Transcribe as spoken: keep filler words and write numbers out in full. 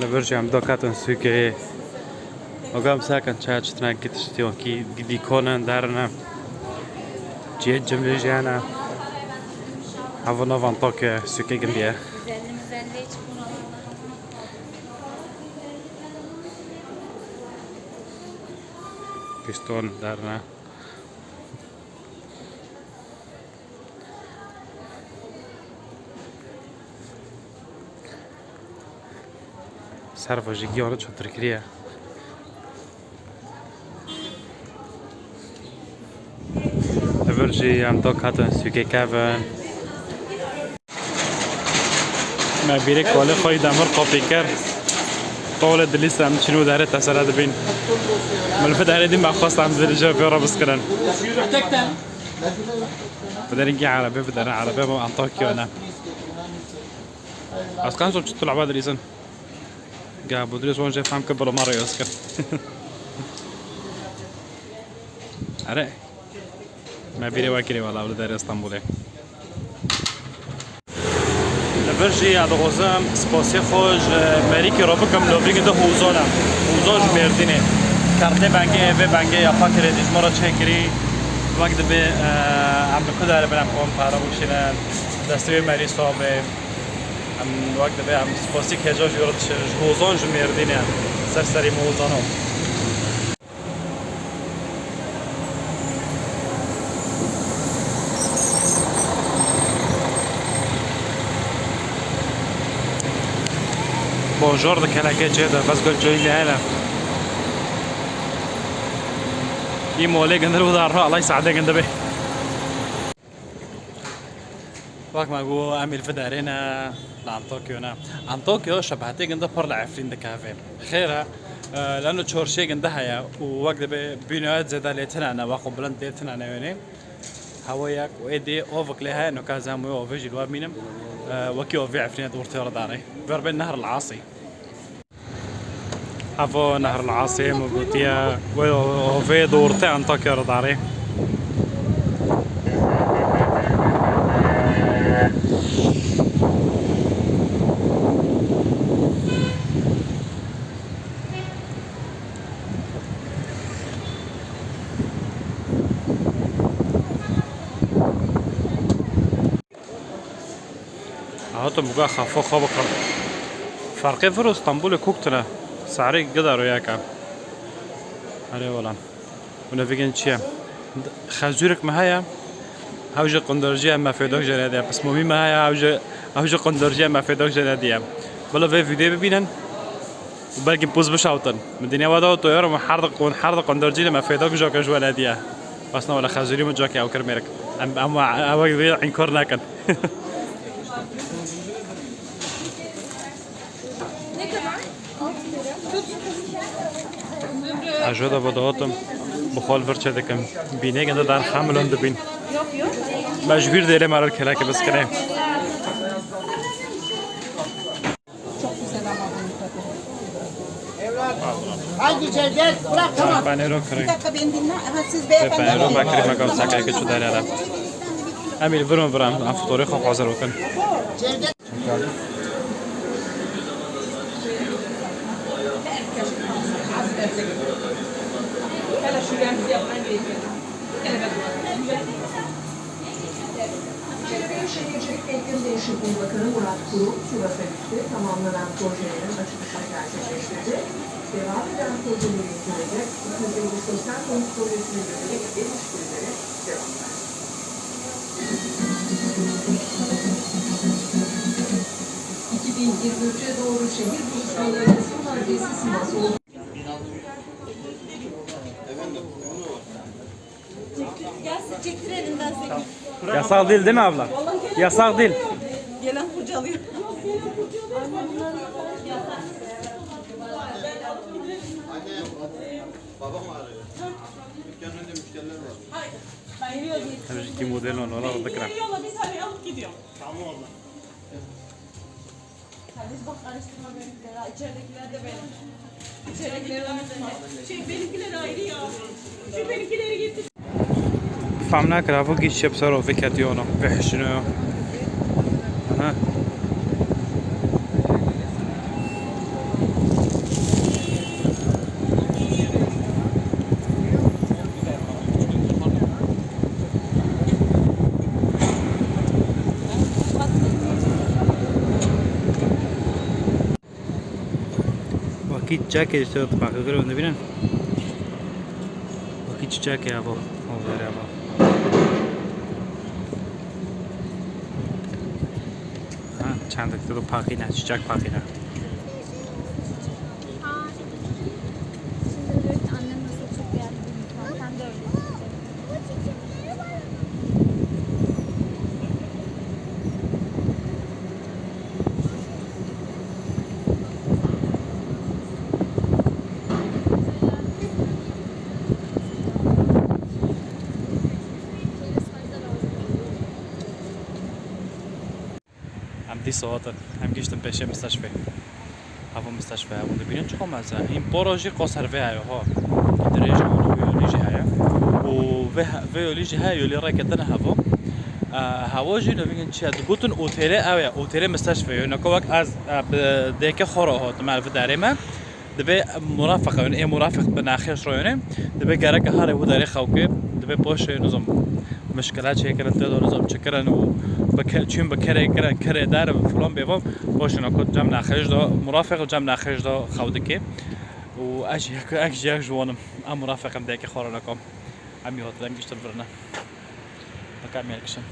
Li vir jî em do ketin sûkê. Oga em sakin çaya çi tine gitiştî wekî dîkon in, derin in. Cihê cimrê jî hene. Hevo nava Antakya sûkê gindî ye. Pîston, derin e. Serva jî giyana çatirkirî ye. Li vir jî em do ketin sûkê kevin. Me bîrê kolê xwe yî demir kopî kir. Tolê dilî ser em diçin û derê tesere dibîn. Min li vê derê dî me xwest em dilî ji vê re biskirin. Bi derê gî erebê, bi derê erebê bo Antakya ne. Ez qenc çi tu laba dilîsin. Ga bu dilîs wan jê fehm kir, bila me rêyos kir. Erê. Me bîrê we kirî wala li derê Stenbolê. Li vir jî ya dixwazim spasiyê xwe ji Merîkê re bikim, li vî ginde Hûzan e. Hûzan ji Mêrdînê. Kertê bengê, vê bengê ya pakirê dî ji me re çêkirî. Wek dibê, e, em li ku derê bin, em xwe em pare bikişînin. Destê wê merî sax be. Em wek dibê, em spasî kêja jî re dişin. Ji Hûzan ji Mêrdînê. Ser serî me Hûzan o. Bonjour di kelekê çê de, bes gul çêyî hene. Î molê gindir û dar, Alay Saadê gindibe. Wek me got, em ê li vê derê ne, li Antakya ne. Antakya şebehetê ginde pir li Efrîn dikeve. Xêr e, e, leno çorşê ginde heye û wek dibê bînayet zêde lê tine ne, wek bilind lê tine ne wênê. Hewa yek û êdî ovik lê heye, nika ez em wê ovê jî li we bînim. E, wekî ovê Efrînê di ortê re danê. Ver bên Nehr el Asî. Evo Nehr el Asê min gotiye, wê ovê di ortê Antakya re darê. Hatim buga xafa xwe bikim. Ferqê vir û Stenbolê kok tune. Sarê gida royaka. Erê wala. Hûn ê bigin çi ye? Xezûrek me heye. Ew jî qunderciye me fêdok jê nediye. Pismomî me heye. Ew jî, ew jî qunderciye me fêdok jê nediye. Bila vê vîdyoyê bibînin. Belkî poz bişawtin. Min dinya we da toyar, min her di qon-, her di qondercî de me fêda ku joke ji we nediye. Bes na wele xezûrî min cokê ew kir mêrik. Em, em, ew vê inkar nekin. Ez ji de vedihatim, bi xwe li vir çêdikim. Bînê ginde der xemilin dibîn. Me ji bîr dêrê me re kelekê biskirê. Çok güzel ama bunun tadı. Haydi Cevdet, bırak, tamam. Panero Bir kırayım. Dakika, beni dinle. Aha, siz beyefendi. Panero bakırım bakalım sakaya geçiyor derya. Emir, vurma, vurma. Ben fotoğrafı hazır bakın. Cevdet. Hele şu remzi yapman gerekiyor. Hele ben Çevre ve Şehircilik ve İklim Değişikliği Bakanı Murat Kurum, Sivas'a gitti. Tamamlanan projelerin açılışını gerçekleştirdi. Devam eden projelerin köyde iki yüz elli sosyal konut projesine yönelik geniş projelere devam verdi. iki bin yirmi üçe doğru şehir buluşmalarının son adresi Sivas oldu. Çektir, gel, çektir elinden seni. Yasak değil, değil mi abla? Yasak değil. Gelen kurcalıyor. Babam arıyor. Dükkanın önünde müşteriler var. Hayır. Her şey model on, ona Benimkileri bakıyorum. Yolla, bir tane alıp gidiyorum. Tamam abla. Kardeş bak, karıştırma benimkileri. Ha, içeridekiler de benim. İçeridekileri unutma. Şey, benimkiler ayrı ya. Şu benimkileri getir. Fam nakira, bu gî çep ser o, vê ketiyono, vê hişino. Aha. Çiçekê işte, bak, görüyor musun, bilin? Bak, çiçek ya bu. O böyle ya bu. Ha, çendek de pakine, çiçek pakine. Şimdi diyor ki annem nasıl çok beğendi bilmiyorum. Sen de öyle. Em dîsa hatin. Em gihiştin pêşê misteşfê. Heva misteşfê hebû dibînin çiqa mezin e. Hîn poro jî qas her vê heye ha. Dirêj e, û vê yolî jî heye. Û vê he-, vê yolî jî heye, yolî rêke tine heva. E, heva jî nivînin çi ye? Digotin otêlê ew ye. Otêlê misteşfê ye. Nako wek ez, e, bi dêke xwe re hatime li vê derê me. Dibê murafeq, yani ê murafeq bi nexêş royone, dibê gereke harê û derê xewkê, dibê poşê nizam mişkile çêkirin, tê de nizam çikirin û bi ke-, çûn bi kerê kirin, kerê der, filan bêvan, poşê nakot cem nexêş de, murafeq cem nexêş de xew dike. Û ez jî yek, ez jî yek ji wan im. Em murafeq em dêke xwe re nakom. Em yê hatin, em giştin virine. Naka em yê kişin.